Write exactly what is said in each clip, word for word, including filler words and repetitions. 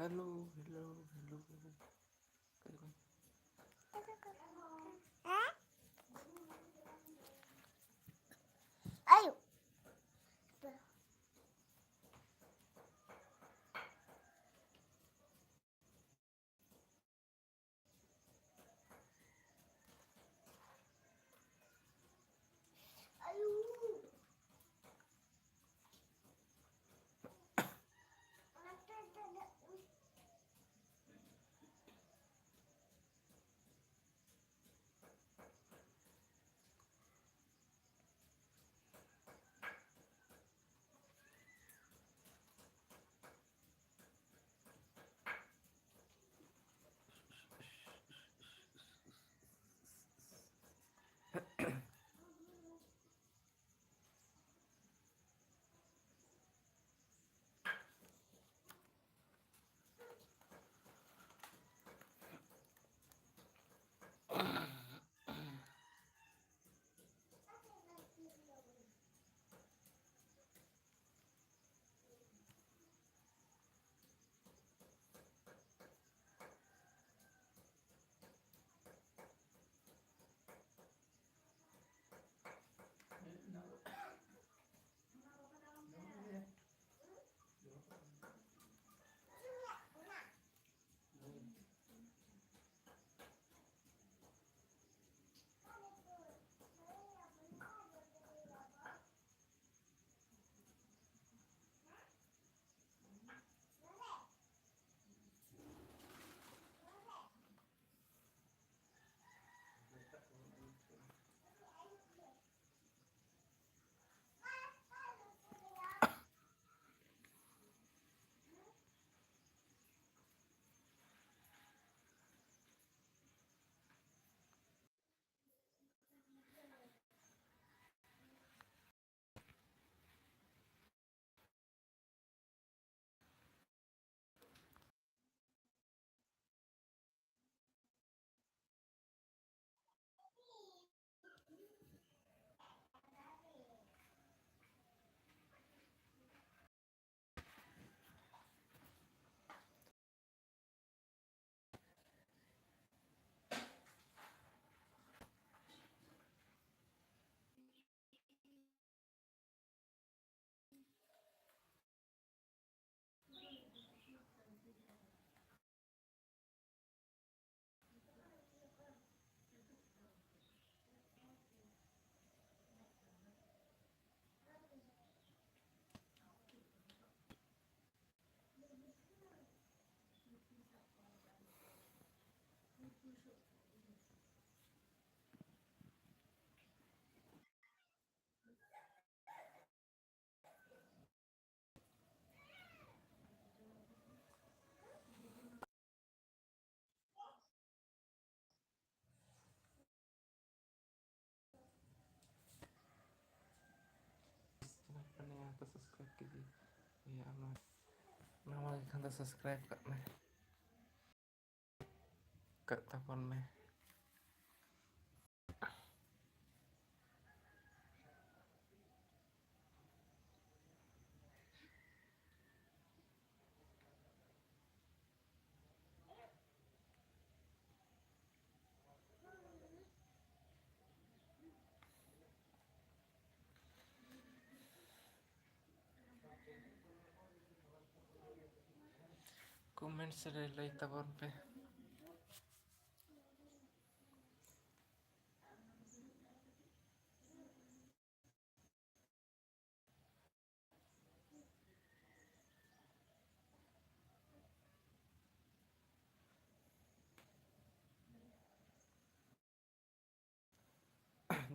Hello, hello, hello. Subscribe कीजिए भैया, आप नवा, नवा ᱜᱮ ᱠᱷᱟᱱ ᱫᱚ ᱥᱟᱵᱥᱠᱨᱟᱭᱤᱵ ᱠᱟᱜ ᱢᱮ, ᱠᱟᱜ ᱛᱟᱵᱚᱱ ᱢᱮ᱾ ᱠᱚᱢᱮᱱᱴᱥ ᱨᱮ ᱞᱟᱹᱭ ᱛᱟᱵᱚᱱ ᱯᱮ᱾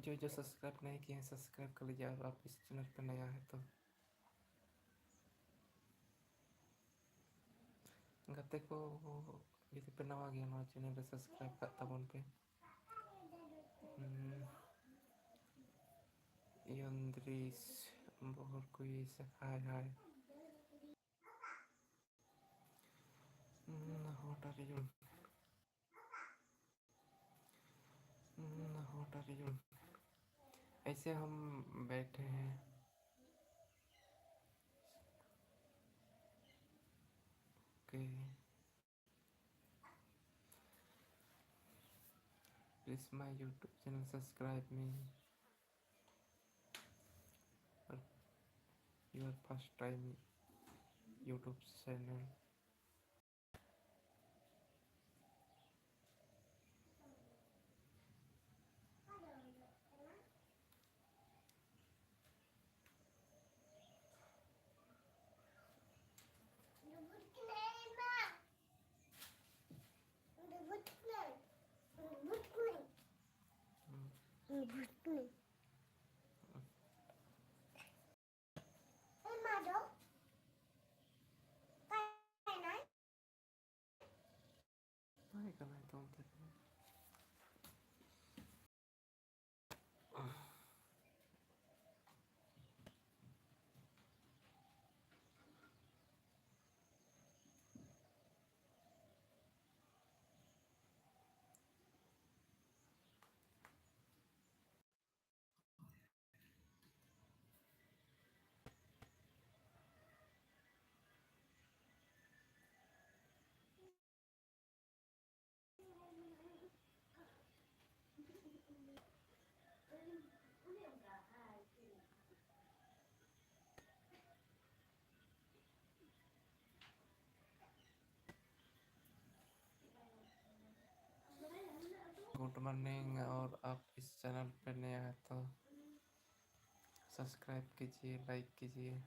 जो जो सब्सक्राइब नहीं किए हैं, सब्सक्राइब कर लीजिए, अगर आप इस चैनल पर नया है तो। ᱜᱟᱛᱮ ᱠᱚ, ᱡᱩᱫᱤ ᱯᱮ ᱱᱟᱣᱟ ᱜᱮᱭᱟ ᱱᱚᱣᱟ ᱪᱮᱱᱮᱞ ᱨᱮ, ᱥᱟᱵᱥᱠᱨᱟᱭᱤᱵ ᱠᱟᱜ ᱛᱟᱵᱚᱱ ᱯᱮ᱾ ᱦᱩᱸ, ᱭᱚᱱᱫᱨᱤᱥ ᱵᱚᱦᱚᱨ ᱠᱩᱭᱤᱥ, ᱦᱟᱭ ᱦᱟᱭ᱾ हम्म, what are you? Hmm, what are you? ऐसे हम बैठे हैं। Okay. Please my YouTube channel, subscribe me। Your first time YouTube channel। ᱛᱟᱦᱮᱸ ᱠᱟᱱᱟᱭ ᱛᱚ ᱚᱱᱛᱮ ᱨᱮ᱾ Good morning. और आप इस चैनल पे नया है तो सब्सक्राइब कीजिए, लाइक कीजिए।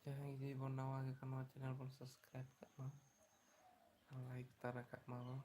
ᱡᱟᱦᱟᱸᱭ ᱡᱩᱫᱤ ᱵᱚᱱ ᱱᱟᱣᱟ ᱜᱮ ᱠᱷᱟᱱ, ᱱᱚᱣᱟ ᱪᱮᱱᱮᱞ ᱵᱚᱱ ᱥᱟᱵᱥᱠᱨᱟᱭᱤᱵ ᱠᱟᱜ ᱢᱟ, ᱞᱟᱭᱤᱠ ᱛᱟᱨᱟ ᱠᱟᱜ ᱢᱟ ᱵᱚᱱ᱾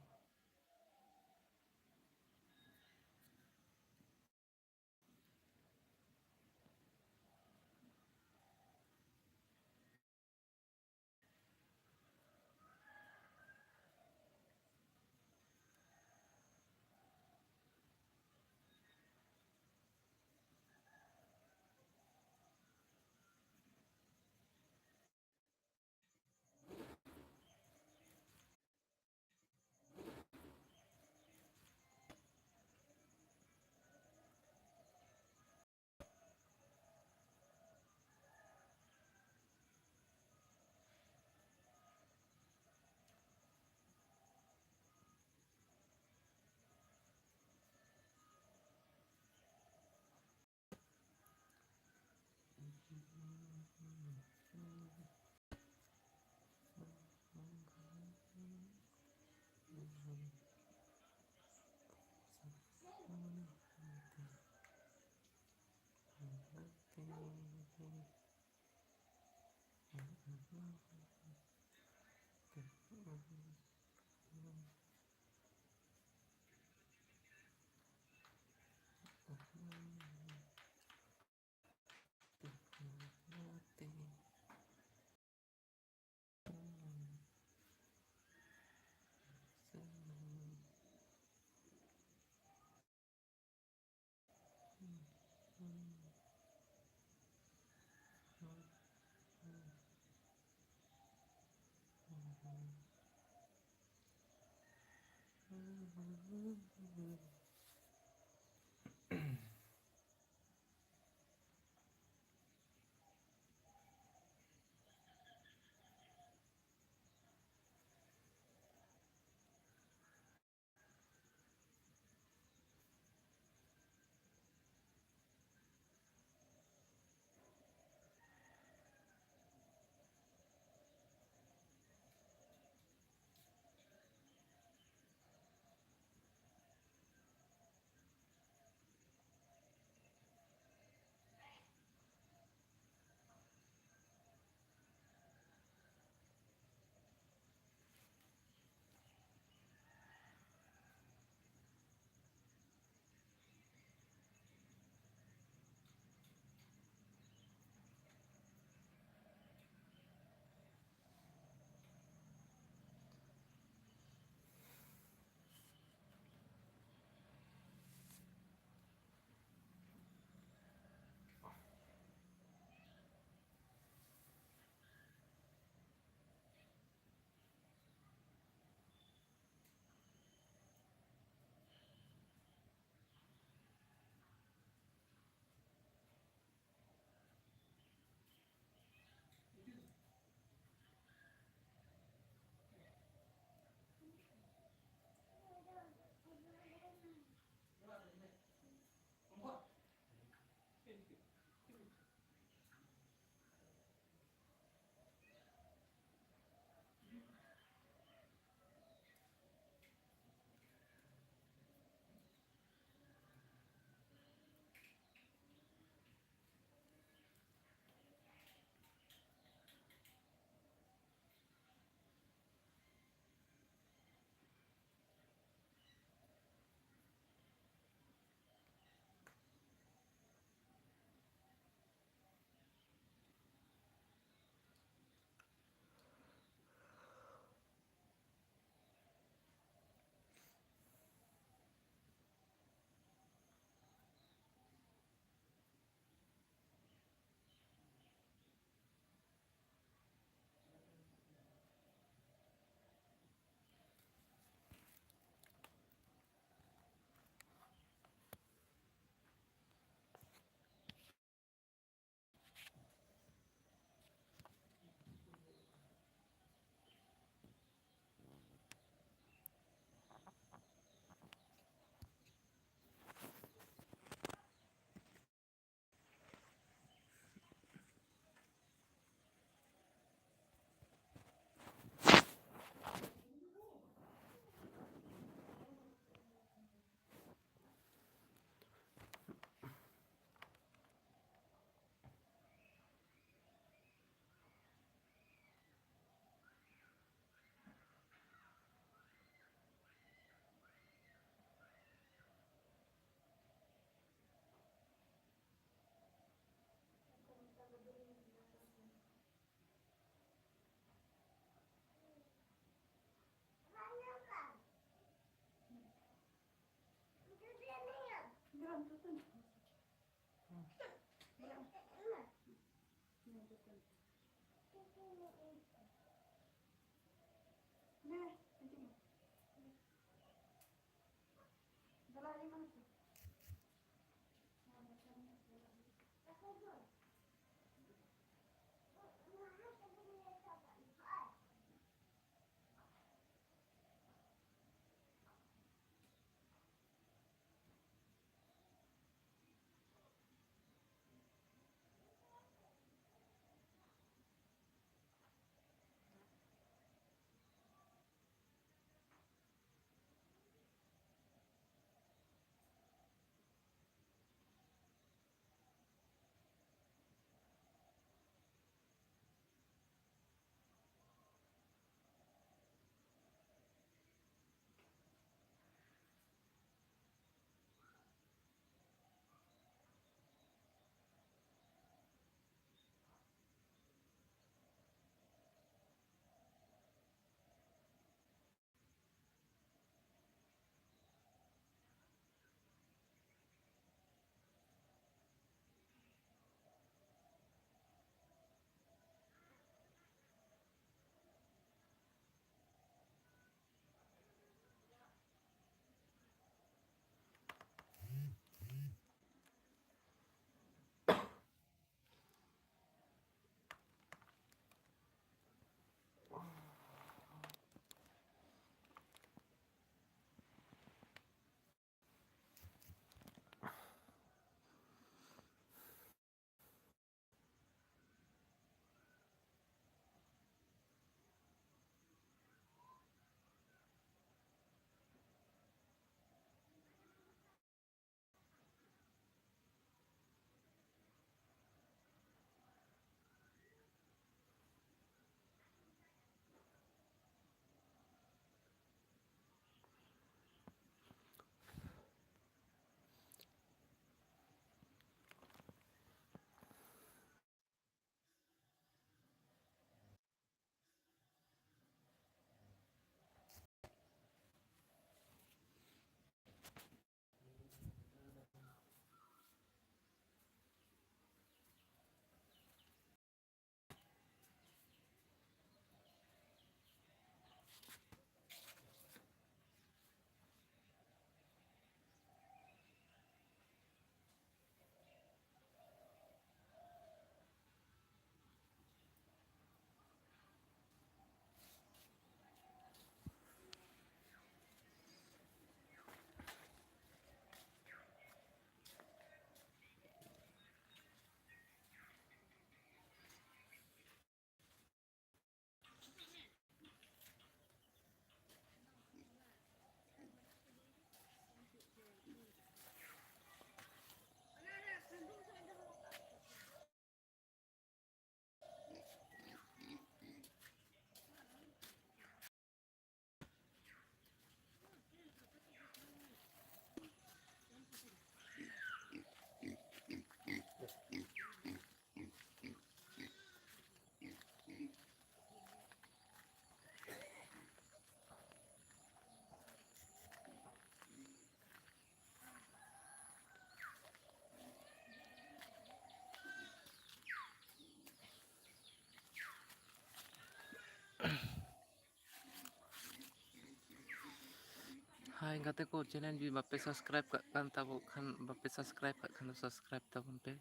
ᱜᱟᱛᱮ ᱠᱚ, ᱪᱮᱱᱮᱞ ᱡᱩᱫᱤ ᱵᱟᱯᱮ ᱥᱟᱵᱥᱠᱨᱟᱭᱤᱵ ᱠᱟᱜ ᱠᱟᱱ ᱛᱟᱵᱚ ᱠᱷᱟᱱ, ᱵᱟᱯᱮ ᱥᱟᱵᱥᱠᱨᱟᱭᱤᱵ ᱠᱟᱜ ᱠᱷᱟᱱ ᱫᱚ ᱥᱟᱵᱥᱠᱨᱟᱭᱤᱵ ᱛᱟᱵᱚᱱ ᱯᱮ᱾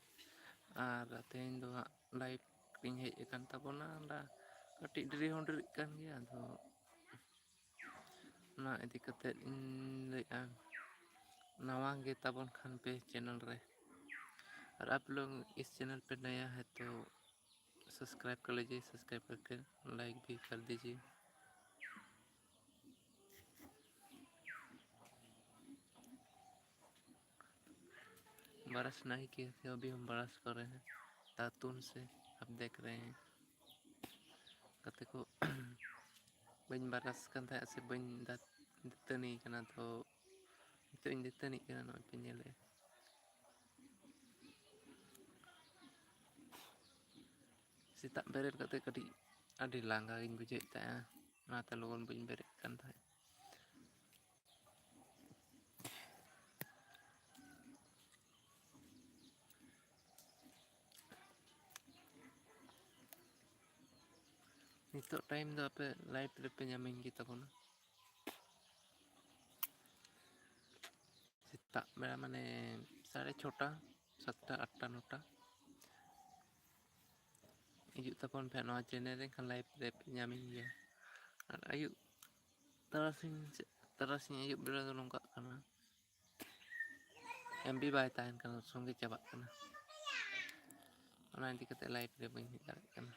ᱟᱨ ᱛᱮᱦᱮᱧ ᱫᱚ ᱦᱟᱸᱜ ᱞᱟᱭᱤᱵᱷ ᱨᱤᱧ ᱦᱮᱡ ᱟᱠᱟᱱ ᱛᱟᱵᱚᱱᱟ, ᱚᱱᱟ ᱠᱟᱹᱴᱤᱡ ᱰᱮᱨᱤ ᱦᱚᱸ ᱰᱮᱨᱤᱜ ᱠᱟᱱ ᱜᱮᱭᱟ᱾ ᱟᱫᱚ ᱚᱱᱟ ᱤᱫᱤ ᱠᱟᱛᱮᱫ ᱤᱧ ᱞᱟᱹᱭᱮᱫᱼᱟ, ᱱᱟᱣᱟ ᱜᱮ ᱛᱟᱵᱚᱱ ᱠᱷᱟᱱ ᱯᱮ ᱪᱮᱱᱮᱞ ᱨᱮ, ᱟᱨ ᱟᱯ ᱞᱳᱜ ᱤᱥ ᱪᱮᱱᱮᱞ ᱯᱮ ᱱᱟᱭᱟ ᱦᱮ ᱛᱚ ᱥᱟᱵᱥᱠᱨᱟᱭᱤᱵ ᱠᱟᱨ ᱞᱤᱡᱤᱭᱮ, ᱥᱟᱵᱥᱠᱨᱟᱭᱤᱵ ᱠᱟᱨᱠᱮ ᱞᱟᱭᱤᱠ ᱵᱷᱤ ᱠᱟᱨ ᱫᱤᱡᱤᱭᱮ᱾ बरस नहीं किए थे, अभी हम बरस कर रहे हैं। दातुन से आप देख रहे हैं। ᱜᱟᱛᱮ ᱠᱚ, ᱵᱟᱹᱧ ᱵᱟᱨᱟᱥ ᱠᱟᱱ ᱛᱟᱦᱮᱸᱫ ᱥᱮ ᱵᱟᱹᱧ ᱫᱟᱹᱛᱟᱹᱱᱤ ᱠᱟᱱᱟ, ᱛᱚ ᱱᱤᱛᱚᱜ ᱤᱧ ᱫᱟᱹᱛᱟᱹᱱᱤᱜ ᱠᱟᱱᱟ, ᱱᱚᱜᱼᱚᱭ ᱯᱮ ᱧᱮᱞᱮᱫᱼᱟ᱾ ᱥᱮᱛᱟᱜ ᱵᱮᱨᱮᱫ ᱠᱟᱛᱮ ᱠᱟᱹᱴᱤᱡ ᱟᱹᱰᱤ ᱞᱟᱸᱜᱟ ᱜᱤᱧ ᱵᱩᱡᱷᱟᱹᱣᱮᱫ ᱛᱟᱦᱮᱸᱜᱼᱟ, ᱚᱱᱟᱛᱮ ᱞᱚᱜᱚᱱ ᱵᱟᱹᱧ ᱵᱮᱨᱮᱫ ᱠᱟᱱ ᱛᱟᱦᱮᱸᱫ᱾ ᱱᱤᱛᱚᱜ ᱴᱟᱭᱤᱢ ᱫᱚ ᱟᱯᱮ ᱞᱟᱭᱤᱵᱷ ᱨᱮᱯᱮ ᱧᱟᱢᱤᱧ ᱜᱮ ᱛᱟᱵᱚᱱᱟ᱾ ᱥᱮᱛᱟᱜ ᱵᱮᱲᱟ ᱢᱟᱱᱮ ᱥᱟᱲᱮ ᱪᱷᱚᱴᱟ, ᱥᱟᱛᱴᱟ, ᱟᱴᱴᱟ, ᱱᱚᱴᱟ ᱦᱤᱡᱩᱜ ᱛᱟᱵᱚᱱ ᱯᱮ ᱱᱚᱣᱟ ᱪᱮᱱᱮᱞ ᱨᱮ, ᱮᱱᱠᱷᱟᱱ ᱞᱟᱭᱤᱵᱷ ᱨᱮᱯᱮ ᱧᱟᱢᱤᱧ ᱜᱮᱭᱟ᱾ ᱟᱨ ᱟᱹᱭᱩᱵ ᱛᱟᱨᱟᱥᱤᱧ ᱥᱮ-, ᱛᱟᱨᱟᱥᱤᱧ ᱟᱹᱭᱩᱵ ᱵᱮᱲᱟ ᱫᱚ ᱱᱚᱝᱠᱟᱜ ᱠᱟᱱᱟ, ᱮᱢ ᱵᱤ ᱵᱟᱭ ᱛᱟᱦᱮᱱ ᱠᱟᱱᱟ, ᱥᱚᱸᱜᱮ ᱪᱟᱵᱟᱜ ᱠᱟᱱᱟ᱾ ᱚᱱᱟ ᱤᱫᱤ ᱠᱟᱛᱮ ᱞᱟᱭᱤᱵᱷ ᱨᱮ ᱵᱟᱹᱧ ᱦᱮᱡ ᱫᱟᱲᱮᱭᱟᱜ ᱠᱟᱱᱟ᱾